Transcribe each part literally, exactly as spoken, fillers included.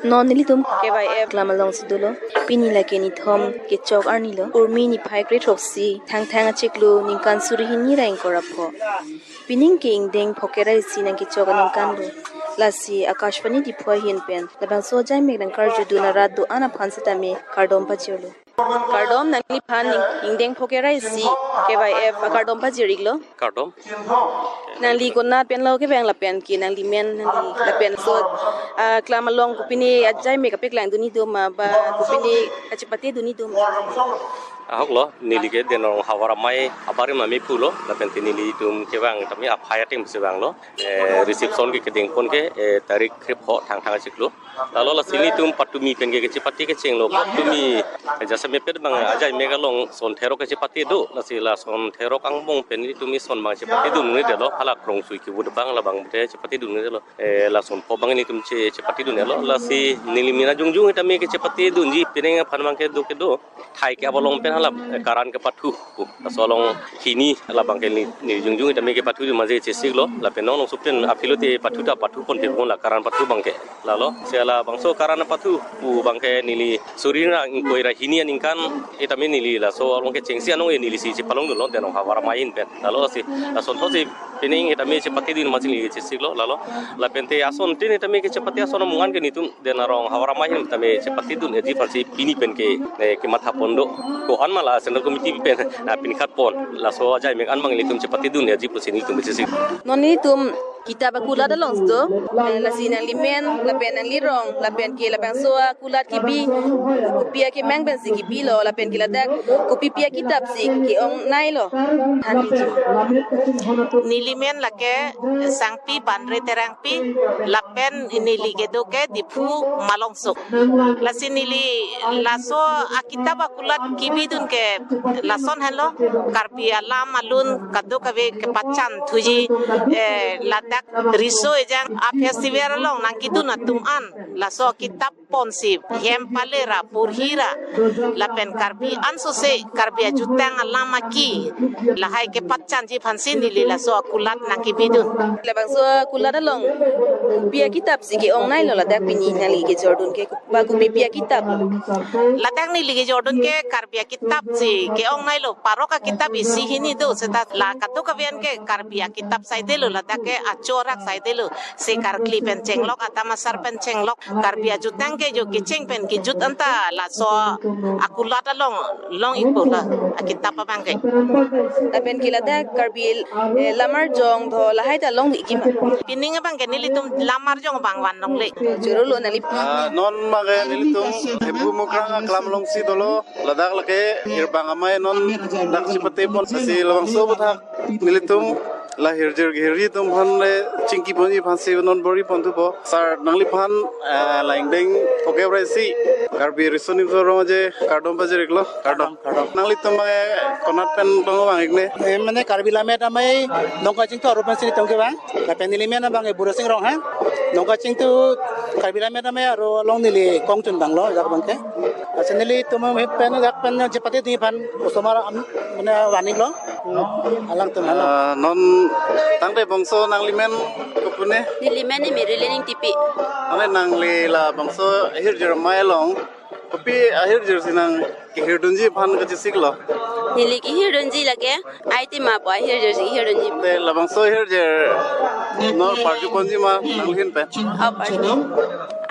Non nelitum K Y F aklam alongsi dolo. Pini lake nithom kechok arni lo. Urmi niphai kre throksi, Thangthang achiklo, ningkan suri hini ra ingkoi ra pho. Pining ke ingdeng phokera isi nangkechok aningkan lo. Lasi Akashvani Diphu ahin pen labangso ajai mek nangkarjudun arat do-an aphan setame kardom pajirlo. Kardom, nangliphan ning-, ingdeng phokera isi K Y F akardom pajir-iklo. Kardom. Nangli konat pen lo kevang lapen ke nangli men nangli lapen so, ah, aklam along kopine ajai mek kapeklangdun-ik do ma ba kopine kachepatedun-ik do ma? Ahok lo, neli ke Denarong Havar Amei abarim amei pulo, lapen te nelitum kevang tame aphai ating si vanglo. Eh, reception ke kedengpon ke, eh, tarik krepho Thangthang achiklo. Lalo lasi nelitum patumi pen ke kachepate kechenglo, patumi, eh, jasemet pet abang ajai mek along son therok kachepate do, lasi lason therok angbong pen nelitum ison abang chepatedun-edetlo, hala krongsui kevut abang labang te chepatedun-edetlo. Eh, lason pho abang nelitum che, chepatedun-edetlo, lasi neli mina jongjong tame kachepatedunji, pining aphan abang ke do ke do. Thai ke abolong pen hala, eh, karan kepathu. Laso along hini labang ke neli, neli jongjong tame kepathu ma je chesiklo. Lapen non along supen apilo te pathu ta pathu pon te pon la karan pathu abang ke. Lalo, si labangso karan pathu pu abang ke neli suri ra ingkoi ra hini aningkan tame neli laso along kechengsi anong neli si chepalongdunlo Denarong Havar Amei ahin pen. Lalo si, lason thotsi pining tame chepatedun ma si neli chesiklo. Lalo, lapen te ason tin tame kachepate ason amongan ke nelitum Denarong Havar Amei ahin tame chepatedun-eji aphansi pini pen ke, eh, kematha pon do. Ko-an ma la Central Committee pen, ah, pinkhat pon. Laso ajai mek an abang nelitum chepatedun-eji pusi nelitum chesik. Non nelitum kitap akulat along do, eh, lasi nangli men, lapen nangli rong, lapen ke labangso akulat kebi, kopi akemang pensi kebilo, lapen ke ladak kopi pi akitap si ke-ongneilo. Thank you. Neli men lake Sangpi Banre Terangpi, lapen neli kedo ke Diphu malongso. Lasi neli laso akitap akulat kebidun ke lason henlo, Karbi alam alun kadokave kepachan thuji, eh, ladak riso ejang a festival along nangkedun atum an laso akitap ponsi hem pale ra purhi ra lapen Karbi ansose Karbi ajutang alam aki lahai kepachanji aphansi neli laso akulat nangkebidun. Labangso akulat along kopi akitap si ke-ongneilo ladak pini nangli kejordun ke ba kopi pi akitap? Ladak neli kejordun ke Karbi akitap si ke-ongneilo, parok akitap isi hini do, seta la kadokave an ke Karbi akitap saidelo, ladak ke achorak saidelo. Si karkli pen chenglok, atam asar pen chenglok, Karbi ajutang ke jo kecheng pen kejut anta laso akulat along long-ikpo la akitap abang ke. Lapen ke ladak Karbi, eh, lam arjong do lahai ta long-ikji ma? Pining abang ke nelitum lam arjong abang van longle. Chorolo nangli. Ah, non abang ke nelitum Hemphu Mukrang aklam alongsi dolo, ladak lake Hirbang Amei non dak chepate pon, si labangso aputhak nelitum la hirjir hirji atum aphan le chingki ponji aphansi non bor-i pon thupo. Sir, nangliphan, eh, la ingdeng phokep ra isi Karbi Riso Nimso Rong Aje kardom pajir-iklo. Kardom, kardom. Nanglitum abang, eh, konat pen abang vang-ik ne? Eh, mane Karbi Lammet Amei Dongka Chingthu aro pensi nelitum kevang. Lapen neli men abang, eh, Burasing Ronghang. Dongka Chingthu Karbi Lammet Amei aro along neli kongchun abang lo, dak abang ke. Lasi nelitum hem pen, dak pen chepatedunji aphan osomar am, mane van-iklo. Alangtum hano. Ah, non tangte bangso nangli men kopine? Neli men Emeril Engtipi. Ane nangli labangso ahirjir amei along kopi ahirjir si nangkehirdunji aphan kachesiklo? Neli kehirdunji lake Aitima pu ahirjir si kehirdunji. Te labangso ahirjir non parju ponji ma nangli ahin pen? Oh, parju.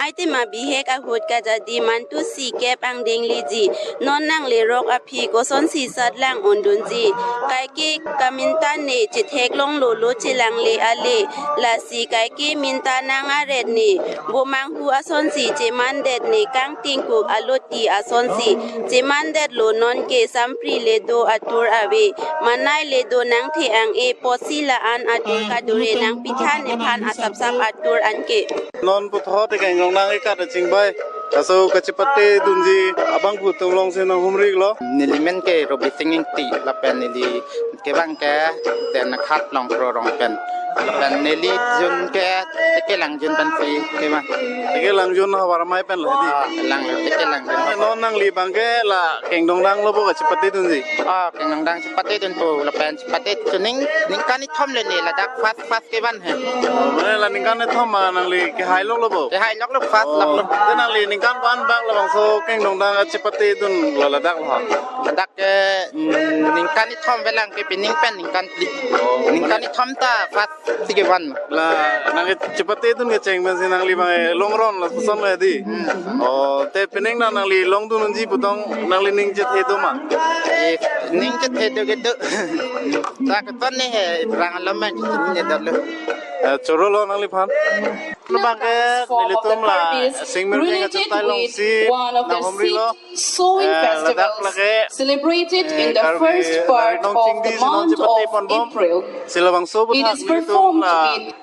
Aitima bihek ahut kajadi mantu si kep angdeng leji. Non nanglerok aphi kosonsi satlang undunji. Kaike kamintan ne chethek longlo lo chelangle ale. Lasi kaike minta nang aret ne. Bomanghu asonsi chemandet ne, kangtingkuk aloti asonsi chemandetlo, nonke sampri le do atur ave. Manai le do nangthe ang-e, apotsi la-an atur kadure nangpithan nephan asapsap atur anke. Non puthot ke ingrong nang ikat chingbai. Laso kachepatedunji abangphu atum alongsi nanghumri-iklo. Neli men ke Robising Engti lapen neli kevang ke Dengkhat Longkro rong pen. Lapen neli jun ke, teke lang jun pensi kevan. Teke lang jun havar amei pen lo di. Ah, lang lo, teke lang jun. Non nangli abang ke la kengdongdang lo bo kachepate dunji? Ah, kengdongdang chepate dunpo, lapen chepate chuning, ningkan kethom le ne ladak first first kevan he. Oh, mane la ningkan kethom ma nangli kehai lok lo bo? Kehai lok lo, first lok lo. Oh, te nangli ningkan ko-an bak labangso kengdongdang chepate dun lo ladak lo ha? Ladak ke, mm, ningkan kethom avelang ke, pining pen ningkan phli. Oh, ningkan kethom ta first si kevan ma. La nangli chepate dun kecheng pensi nangli abang long run lapuson lo di. Hmm. Oh, te pining na nangli longdun unji pu tong nangli ning chethe do ma? Eh, ning chethe do ke do. Ta keton ne he, rang alam man ne do lo. Eh, choro lo nangliphan. Labang ke nelitum la Singmirjeng achetai alongsi nanghumri lo. Sowing, eh, festivals, ladak lake, celebrated, eh, in the Karbi first part Rinong of Chingdi the si non month chepate of ponbom. April. Si labangso aputhak nelitum la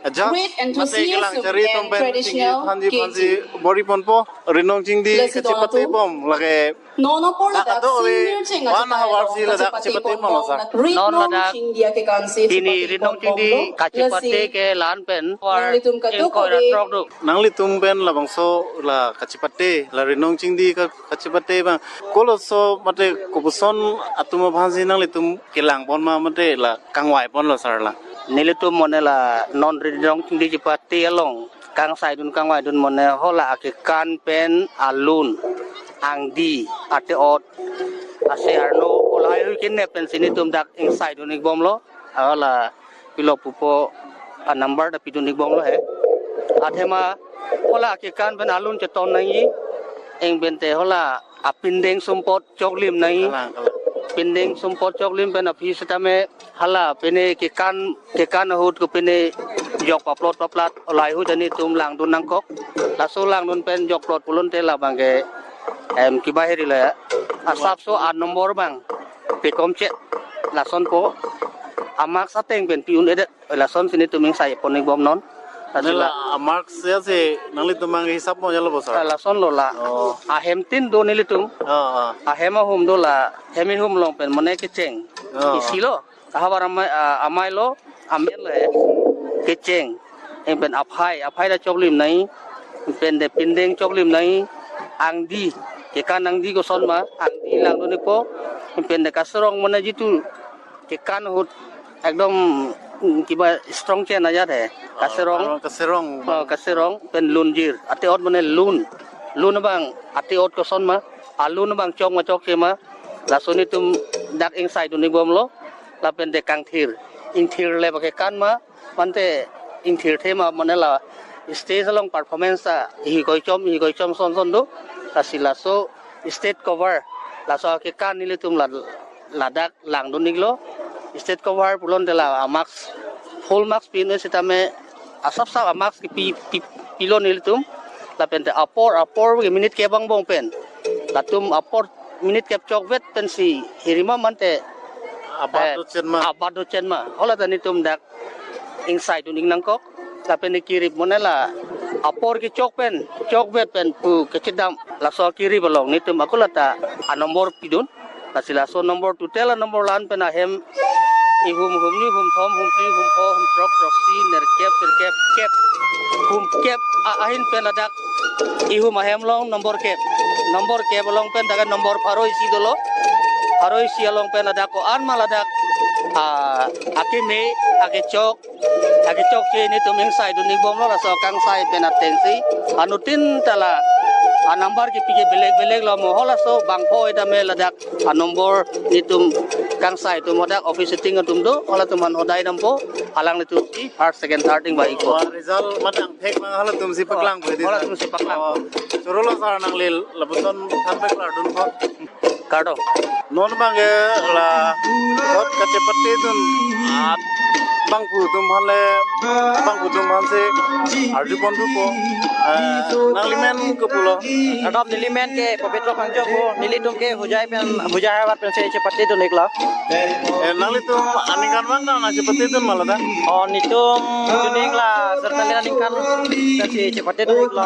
ajat mate kelang chari atum pen chingdi phanji phanji bor-i ponpo. Rinong Chingdi kachepate bom lake. Non apor dak ladak ado ave, Singmirjeng one hour si ladak chepate bom lo, sir. Non ladak Rinong Chingdi akekansi pini chepate Rinong Chingdi bom lo. Kachepate ke la-an pen nanglitum kadokave ingkoi ra throk do. Nanglitum pen labangso la kachepate, la Rinong Chingdi ka, kachepate abang koloso mate kopuson atum aphansi nanglitum kelang pon ma mate la kangvai pon lo, sir, la? Nelitum mane la non Rinong Chingdi chepate along kangsai dun kangvai dun mane hala akekan pen alun, angdi, ate-ot, ase arno, olai hui kenep pensi nelitum dak ingsai dun ik bom lo. Hala pilo pupo a number ta pidun ik bom lo he. Athema hala akekan pen alun cheton nangji, eng pen te hala apindeng sumpot choklim nangji. Kalang, kalang. Pindeng sumpot choklim pen aphi setame hala pine kekan, kekan ahut ko pine jok paplot paplat olai hui ta nelitum langdun nangkok. Laso langdun pen jokplot pulote labang ke, em, kibaheri la asapso a number abang pekom chet, lasonpo, a marks ateng pen pi-un-edet. Lasonsi nelitum ingsai pon ik bom non. Nela a marks ya si nanglitum abang hisap mo ya lo bo, sir? Lason lo la. Oh. Ahem tin do nelitum. Oh, oh. Ahem ahum do la. Hem ihum along pen mane kecheng. Oh. Isi lo. Ahavar amei, ah, amei lo. Amen lo he. Kecheng. Eng pen aphai. Aphai ta choklim nangji. Pen de pindeng choklim nangji. Angdi. Kekan angdi koson ma. Angdi langdun ikpo. Pen de kaserong mane jitu kekan ahut ekdom, mm, kiba strong chen ajat he. Ah, kaserong. Kaserong. Oh, kaserong pen lunjir. Ate-ot mane lun. Lun abang ate-ot koson ma. Alun abang chok ma chokche ma. Laso nelitum dak ingsai dun ik bom lo. Lapen de kangthir. Ingthir le ba kekan ma. Mante ingthirthe ma mane la stage along performance ta ihi koichom, ihi koichom son son do. Lasi laso stage cover. Laso akekan nelitum la ladak langdun iklo. Stage cover pulote la a marks, full marks pi-un-e setame asapsap a marks kipi, pi, pilo nelitum. Lapen te apor, apor ke minute kep angbong pen. Latum apor minute kep chokvet pensi hirima mante abat, eh, dochen ma. Abat dochen ma. Hala ta nelitum dak ingsai dun ik nangkok. Lapen ne kirip mane la apor kechok pen, chokvet pen pu kechedam. Laso kirip along nelitum akulata a number pidun. Lasi laso number total a number la-an pen ahem ihum, humni, humthom, humpli, humpho, humthrok, throksi, nerkep, sirkep, kep. Humkep a, ahin pen ladak ihum ahem along number kep. Number kep along pen dak number pharo isi dolo. Pharo isi along pen ladak ko-an ma ladak, ah, akeme, akechok, akechokche nelitum ingsai dun ik bom lo, laso kangsai pen atengsi. Anuttin ta la a number kipi ke belek belek lo mo, halaso bangpho etame ladak a number nelitum kangsai atum hadak office sitting atum do, halatum aphan hodai dampo, alanglitum si first, second, third ingvai ikpo. Oh, result mane angthek ma halatum si paklang, oh, po di halatum si paklang. Oh, choro lo sir nangli lapuson thanpek klardunpo. Kardom. Non abang ke la vote kachepate dun, ah, bangphu atum aphan le, bangphu atum aphan si arju pon thupo. Eh, nangli men kopi lo? Kardom, neli men ke Pobitro Phangcho pu, nelitum ke Hojai pen, Hojai havar pensi chepate dun iklo. Eh, nanglitum aningkanvang nang chepate dun ma ladak? Oh, nelitum chuning la certainly aningkan pensi chepate dun iklo.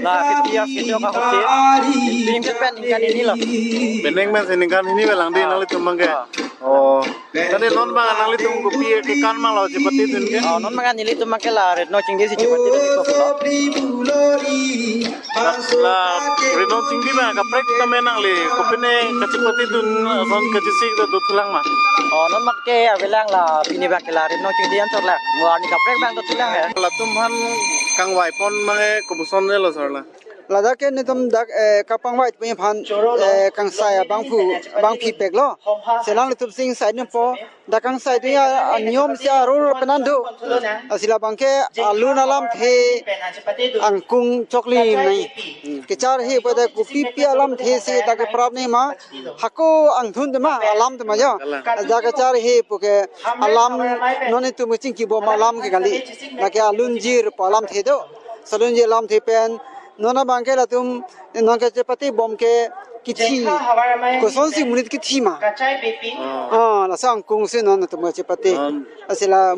La fifty years kechok ahut si. Pining pen ningkan hini lo. Pining pen si ningkan hini avelang di, ah, nanglitum abang ke. Ah. Oh, tadi non bang nanglitum kopi kekan mang lo chepatedun ke? Oh, non bang nelitum ke la Ritno Chingdi si chepatedun iklo. La, la Ritno Chingdi bang kaprek tame nangli kopine kachepatedun ason kachesik do thulang ma? Oh, non bang ke avelang la pini bang ke la Ritno Chingdi ansor la. Mo arni kaprek bang do thulang he. Latum aphan kangvai pon mang e kopuson le lo sir la? Ladak ke netum dak, eh, kapangvai pi aphan, eh, kangsai abangphu, abangpi peklo. Selang netum sing sai nepo. Dak kangsai tu ya, a, niom si arur penan do. Lasi labang ke alun alamthe angkung choklim nai. Kecharhe pada kopi pi alamthe si dak ke prap ni ma. Hako angthun tema alam tema ya. Dak kecharhe pu ke alam non netum chingkibom alam ke kali. Dak ke alunjir pu alamthe do. Salunjir alamthe pen non abang ke latum non kachepatebom ke kithi. Kosonsi monit kithi ma. Ah, laso angkung si non netum kachepate. Non. Lasi la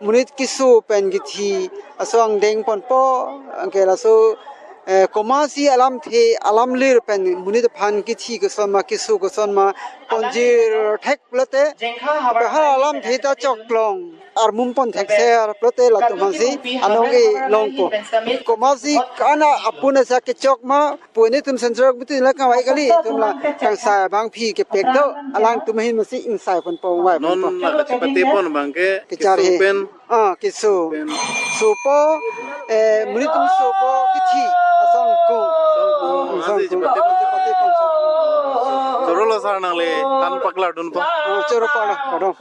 monit keso pen kithi. Laso angdeng ponpo, anke laso, eh, komatsi alamthe, alamlir pen monit aphan kithi koson ma, keso koson ma, ponjir thek pulote, pehar alamthe ta choklong. Armum pon thekser pulote latum aphansi anong kelongpo. Komatsi kana apun asa kechok ma, pu netum central committee la kangvai kali, netum la kangsai abangpi kepek do, alangtum ahin masi ingsai ponpo, vai Non ponpo. La kachepate pon abang ke Kecharhe. Keso pen. Ah, keso. Pen. Sopo, eh, monit atum sopo kithi, asong kung. Asong kung. Asong Masi kung. Chepate pon. Chepate pon, asong kung. Choro lo sir nangli, tan paklardunpo. Ah, choro pala, pardon.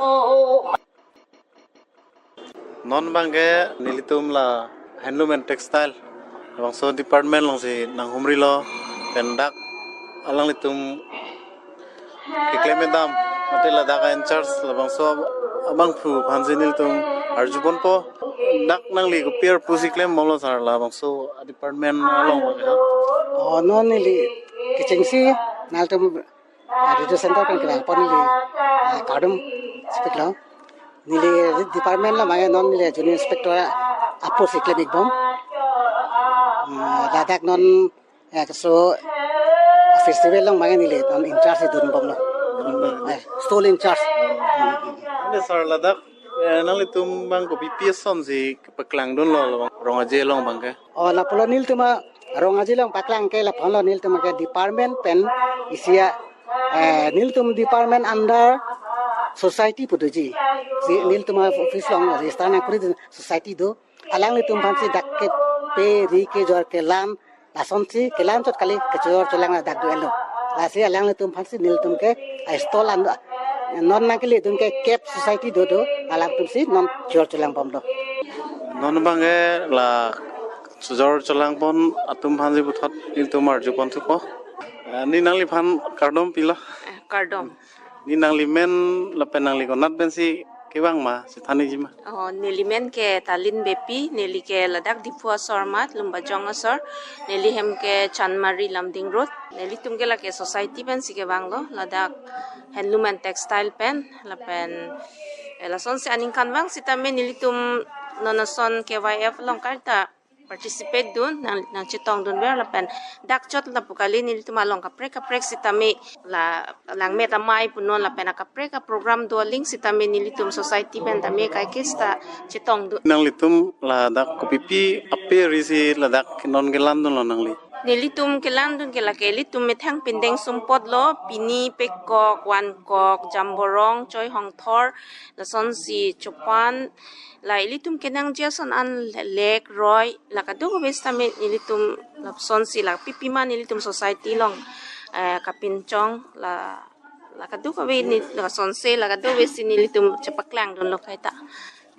Non bang ke nelitum la handloom and textile labangso department alongsi nanghumrilo, pen dak alanglitum keklem kedam mate ladak a-in charge labangso abangphu aphansi nelitum arjuponpo. Dak nangli kopi arpu si klembomlo sir labangso department along bang ke ha? Oh, non neli kechengsi nangtum ah, radio center pen kevang pon neli, ah, kardom chepiklo. Neli department lo bang ke non neli junior inspector apor si klem-ikbom. Ah, ladak non, eh, keso festival along bang ke neli non in charge dunbomlo. Eh, stall in charge. Ante sir ladak, eh, nanglitum bang kopi pi asonsi paklangdunlo labang Rong Aje along bang ke? Oh, lapulo nelitum a Rong Aje along paklang ke lapulo nelitum ke department pen isi a, eh, nelitum department under society pu doji. Si nelitum a office along register nangkuri society do. Alanglitum aphansi dak kepe ri kejor kelan lasonsi kelan chot kali kechojor cholang ladak do-etlo. Lasi alanglitum aphansi nelitum ke a stall an do. Non nangkeledun ke kep society do do, alangtumsi non chojor cholangbomlo. Non bang ke la chojor cholangpon atum aphansi puthot nelitum arjupon thupo. Eh, ne nangliphan kardom pilo. Eh, kardom. Ne nanglimen lapen nangli konat pensi kevang ma, si thaniji ma? Oh, nelimen ke Talin Beypi, neli ke ladak Diphu asor amat, Lumbajong asor, neli hem ke Chanmari Lumding Road, nelitum ke lake society pensi kevanglo, ladak handloom and textile pen, lapen, eh, lasonsi aningkanvang sitame nelitum non ason K Y F along kaita participate dun, nang, nangchetongdunver lapen dak chot lapu kali nelitum along kaprek kaprek sitame la langmet amei punon lapen akaprek a program do aling sitame nelitum society pen tame kaike sita chetongdun. Nanglitum ladak kopi pi ape risi ladak non kelandunlo nangli? Nelitum kelandun ke lake ilitum methang pindeng sumpotlo, pini, pekok, wankok, jamborong, choi hongthor, lasonsi chopan, la ilitum kenangji ason an lek, roi, la kadokave sitame ilitum lasonsi la pipima nelitum society along, eh, kapinchong la, la kadokave ne lasonsi la kadokavesi nelitum chepaklangdunlo kaita.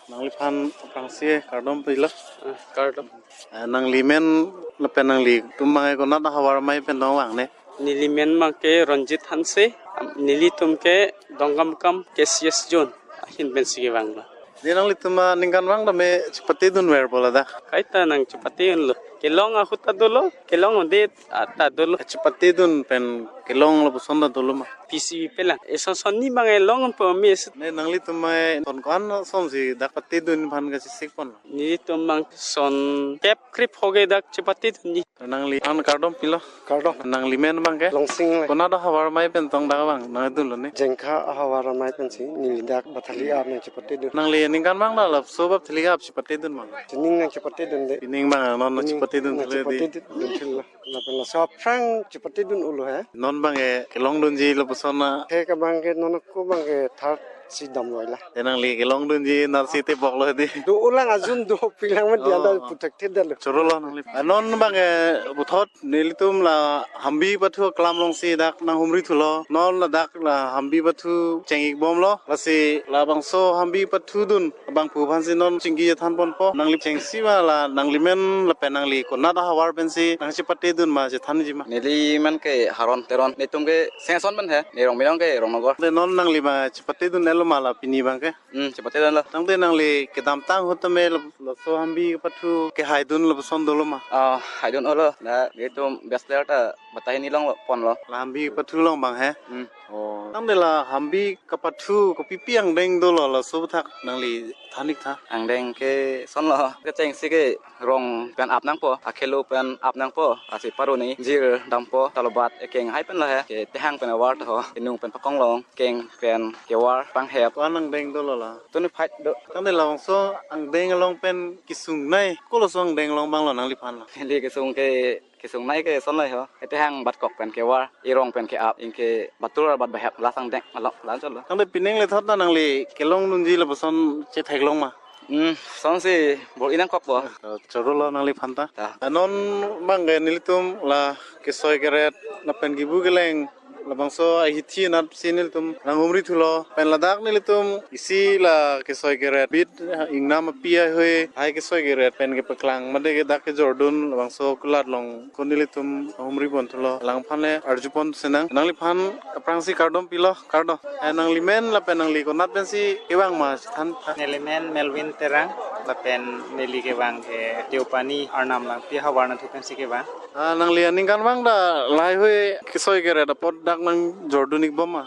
Nangliphan aphrangsi kardom pilo. Ah, kardom. Eh, nanglimen lapen nanglitum bang ke konat ahavar amei pen dongvang ne? Nelimen bang ke Ranjit Hanse, nelitum ke Dongkamukam K C S zone ahin pensi kevanglo. Ne nanglitum aningkanvang tame chepatedunverpo ladak? Kaita nangchepatedunlo. Kelong ahut ta dolo, kelong ode ta dolo. Chepatedun pen Kelong lapuson ta dolo ma? P C B pen lang. Eson son ni bang elong po mi esu. Ne nanglitum mai ton ko-an asonsi dak patedun aphan kachesik pon? Nelitum bang son kep krip hoge dak chepatedunji. Nangli an kardom pilo? Kardom. Nangli men bang ke? Longsing le. Konat ahavar amei pen tong dak bang nangdunlo ne? Jengkha ahavar amei pensi neli dak Bathali ap nangchepatedun. Nangli ningkan bang da laso Bathali ap chepatedun bang? Sining nangchepatedunde. Pining bang non nangchepatedun nangchepatedun thuledi. Lapen laso aphrang chepatedun ulo he. Non bang ke kelongdunji lapuson na. He ke bang ke non ako bang ke third si damloi la. Te nangli kelongdunji narsi teboklo di. Do ulang ajun do pilang ma dia da Oh. Puthak thedetlo. Chorolo nangli. Ah, non bang ke puthot nelitum la Hambi Pathu aklam alongsi dak nanghumri thulo. Non ladak la Hambi Pathu cheng-ik bomlo. Lasi labangso Hambi Pathu dun abangphu aphansi non chingki chethan ponpo. Nangli chengsi ma la nangli men lapen nangli konat ahavar pensi nangchepatedun ma chethanji ma? Neli men ke Haron Teron. Netum ke Sengson pen he. Ne Rongmilong ke Rongnogar. Te non nangli ma chepatedun-etlo ma la pini bang ke? Hmm, chepatedunlo. Tangte nangli kedamtang ahut tame la, laso Hambi Pathu kehaidun lapuson dolo ma? Ah, haidun-olo. Na, netum best player ta batai ni long ponlo. La Hambi Pathu along bang he? Hmm. Oh. Tangte la Hambi Kapathu kopipi angdeng dolo laso aputhak nangli than-ik tha. Angdeng ke sonlo, kechengsi ke rong pen ap nangpo, akhelo pen ap nangpo, lasi paruni jir dampo, talobat ekeng hai pen lo he, ke tehang pen avar to ho, inung pen pakong long, keng pen kevar panghep. Ko-an angdeng dolo la? Twenty-five do. Tangte labangso angdeng along pen kesungnei, kolaso angdeng along bang lo nangliphan lo? Neli kesung ke kesungnei ke sonloi ho. Etehang bat kok pen kevar, erong pen ke-ap, anke batur bat bahep, la sangdeng along, la cholo. Tangte pining le thot na nangli kelongdunji lapuson chetheklong ma? Hmm, sonsi bor-i nangkokpo. Chorolo nangliphan ta. Ta. Ah, non bang ke nelitum la kesoi keret lapen kebu keleng labangso ahithi anatsi nelitum nanghumri thulo. Pen ladak nelitum isi la kesoi keret bit ingnam api ahoi hai kesoi keret pen kepaklang mate ke dak kejordun labangso kulat along ko nelitum humri pon thulo. Alangphan le arju pon senang. Nangliphan aphrangsi kardom pilo, kardom. Eh, nangli men lapen nangli konat pensi kevang ma chethan tha. Neli men Melvin Terang lapen neli kevang ke Deopani Arnam Langpi ahavar nathu pensi kevang. Ah, nangli aningkan bang da lahai hui kesoi keret apot dak nangjordun-ik bom ma?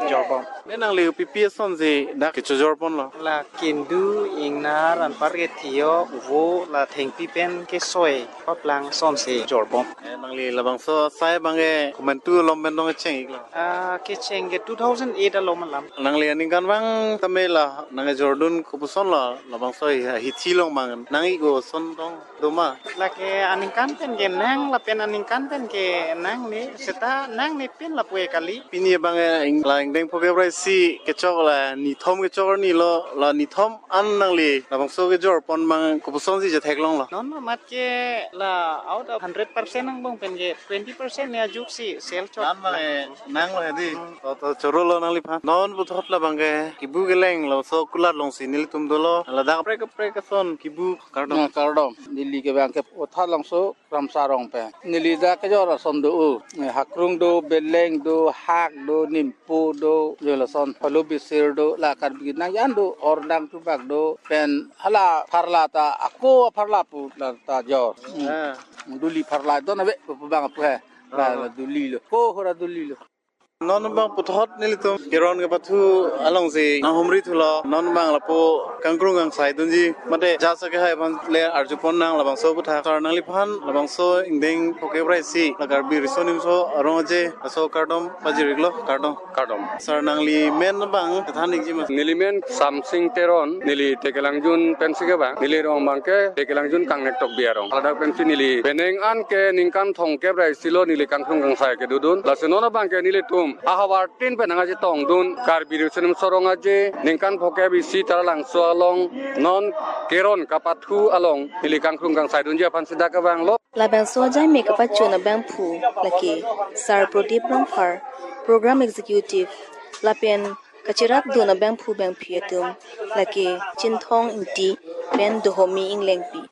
Jorbom. Ne nangli pipi asonsi dak kechojor ponlo? La kindu, ingnar, anpar ke thio, uvo, la thengpi pen kesoi, paplang asonsi jorbom. Eh, nangli labangso asai bang ke komantu alom pen dong kecheng-iklo? Ah, kecheng ke two thousand eight alom alam. Nangli aningkan bang tame la nangkejordun kopuson lo, labangso ahithi along bang nang-ik ason dong do ma? Lake aningkan pen ke nang lapen aningkan pen ke nangne, seta nangne pen lapu-e kali. Pini bang ke ing-, la ingdeng phokep ra isi kechok la nithom kechok arni lo, la nithom an nangli labangso kejor pon bang kopusonsi chetheklonglo? Non amat ke la out of hundred percent angbong pen ke twenty percent ne ajuksi sel chot. An bang ke nanglo he di. Hmm. To, to chorolo nangliphan. Non puthot labang ke kebu keleng laso kulat alongsi nelitum dolo. Ladak kaprek kaprek ason kebu. Kardom. Hmm, kardom. Neli kevang ke Otharlangso Ramsarong pen. Neli dak kejor ason do-o. Eh, Hakrung do, Beleng do, Hak do, Nimpo do, jo lason Phalu Bisir do, la Karbi nang yan do, Hordang Tubak do, pen hala pharla ta, ako pharla pu la ta jor. Hmm. Ah. Duli pharla don ave, pu bang pu he. La, ah, la duli lo. Ko hora duli lo. Non bang puthot nelitum Keron Kapathu alongsi nanghumri thulo, non bang lapu kangkrung kangsaidunji mate jasa kehai aphan le arju pon nang labangso aputhak. Sir nangliphan labangso ingdeng phokep ra isi la Karbi Riso Nimso Arong Aje laso kardom pajir-iklo, kardom. Kardom. Sir nangli men bang chethan-ikji ma? Neli men Samsing Teron, neli Tekelangjun pensi kevang, neli rong bang ke Tekelangjun Kangnek Tokbi arong. Ladak pensi neli penang an ke ningkan thomkep ra isi lo neli kangkrung kangsai kedodun. Lasi non abang ke nelitum ahavar tin pen nangchetongdun Karbi Riso Nimso Arong Aje ningkan phokep isi Taralangso along non Keron Kapathu along neli kangkrung kangsaidunji aphansi dak kevanglo. Labangso ajai me kapachun abangphu lake Sir Prodip Rongphar, Program Executive, lapen kacherapdun abangphu bangphi atum lake Chinthong Ingti pen Dohomi Englengpi.